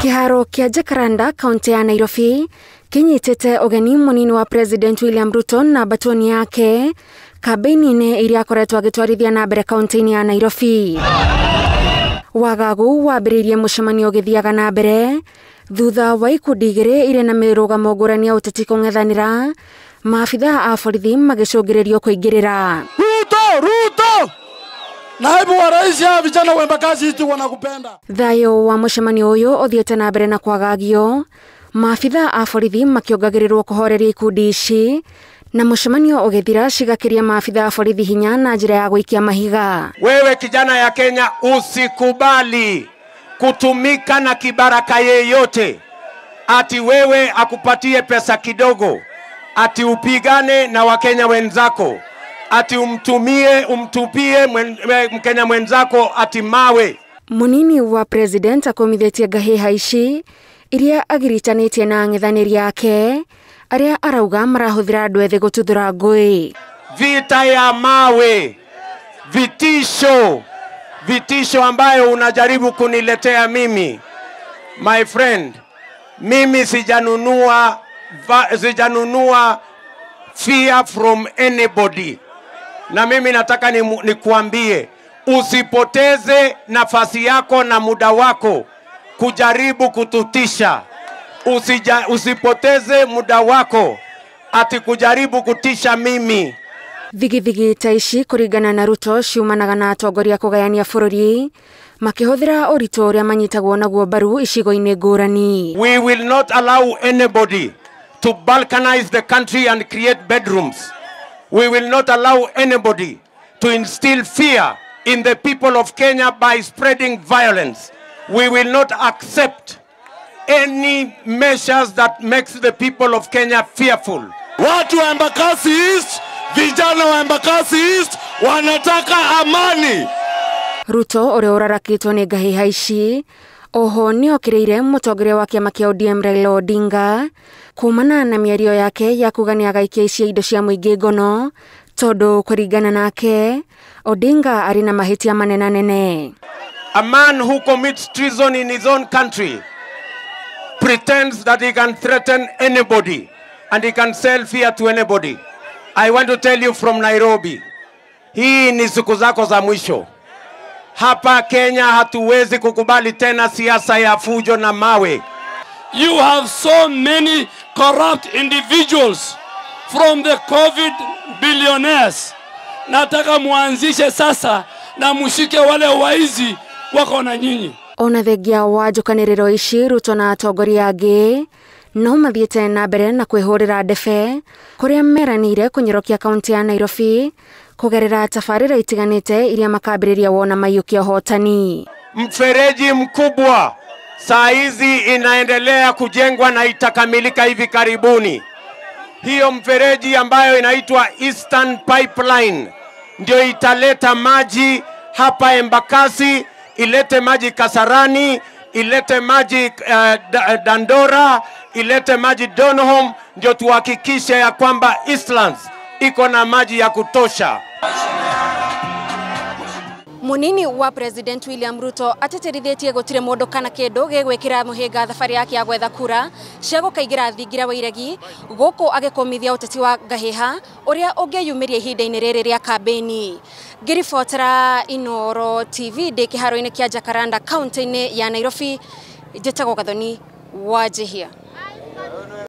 Kĩharo kĩa Jacaranda kaunti ya Nairobi kĩnyitĩte ũgeni mũnini wa President William Ruto na batoni yake kambĩini-inĩ iria akoretwo agĩtwarithia na mbere kaunti-inĩ ya Nairobi. Wagagu wambĩrĩirie mũcemanio ũgĩthiaga na mbere thutha wa ikundi igĩrĩ irĩ na mĩrũgamo ngũrani ya ũteti kũng'ethanĩra, maabithaa a borithi magĩcũngĩrĩrio kũingĩrĩra. Ruto, Ruto! Naibu wa rais, hawa vijana wa Embakasi East wanakupenda. Thayũ wa mũcemanio ũyũ ũthiĩte na mbere na kwagagio, maabithaa a borithi makĩongagĩrĩrwo kũhoreria ikundi ici na mũcemanio ũgĩthira cigakĩria maabithaa a borithi hinya na njĩra ya gũikia mahiga. Wewe kijana ya Kenya, usikubali kutumika na kibaraka yeyote ati wewe akupatie pesa kidogo, ati upigane na Wakenya wenzako, ati umtumie umtupie Mkenya mwenzako ati mawe. Munini wa President akomithitie ngahĩha ici iria agiritanĩtie na ang'ethanĩri ake arĩa arauga marahũthĩra andũ ethĩ gũtuthũra ngũĩ. Vita ya mawe, vitisho, vitisho ambayo unajaribu kuniletea mimi. My friend, mimi sijanunua fear from anybody. Na mimi nataka nikuambie, usipoteze nafasi yako na muda wako kujaribu kututisha. Usipoteze muda wako ati kujaribu kutisha mimi. Thigithigi ta ici kũringana na Ruto ciumanaga na atongoria kũgayania bũrũri makĩhũthĩra ũritũ ũrĩa manyitagwo naguo mbaru icigo-inĩ ngũrani. We will not allow anybody to balkanize the country and create bedrooms. We will not allow anybody to instill fear in the people of Kenya by spreading violence. We will not accept any measures that makes the people of Kenya fearful. Watu wa Embakasi East, vijana wa Embakasi East wanataka amani. Ruto ũrĩa ũrarakĩtwo nĩ ngahĩha ici oho nĩokĩrĩire mũtongoria wa kĩama kĩa ODM Raila Odinga kumana na mĩario yake ya kuga nĩagaikia ici indo cia mũingĩ ngono tondũ kũringana nake Odinga arĩ na mahĩtia manenanene. A man who commits treason in his own country pretends that he can threaten anybody and he can sell fear to anybody. I want to tell you from Nairobi, hii ni siku zako za mwisho. Hapa Kenya hatuwezi kukubali tena siasa ya fujo na mawe. You have so many corrupt individuals from the COVID billionaires. Nataka muanzishe sasa na mushike wale waizi wako na nyinyi. Ona thengia wa njũkanĩrĩro ici Ruto na atongoria angĩ no mathiĩte na mbere na kwĩhũrĩra ndebe kũrĩa meranĩire kũnyorokia kaunti ya Nairobi kũgerera tabarĩra itiganĩte iria makambĩrĩria wona maiyũkia ũhotani. Mfereji mkubwa saa hizi inaendelea kujengwa na itakamilika hivi karibuni. Hiyo mfereji ambayo inaitwa Eastern Pipeline ndio italeta maji hapa Embakasi, ilete maji Kasarani, ilete maji Dandora, ilete maji Donholm, ndio tuhakikishe ya kwamba Eastlands iko na maji ya kutosha. Munini wa President William Ruto ateterithĩtie gũtirĩ mũndũ kana kĩndũ gĩgwĩkĩra mũhĩnga thabarĩ yake ya gwetha kura cia gũkaingĩra thingira wa iregi gũkũ agĩkũmithia ũteti wa ngahĩha ũrĩa ũngĩyumĩria ihinda-inĩ rĩrĩ rĩa kambĩini. Ngĩribotera Inooro TV ndĩ kĩharo-inĩ kĩa Jacaranda kaunti-inĩ ya Nairobi, njĩtagwo Gathoni Wanjihia.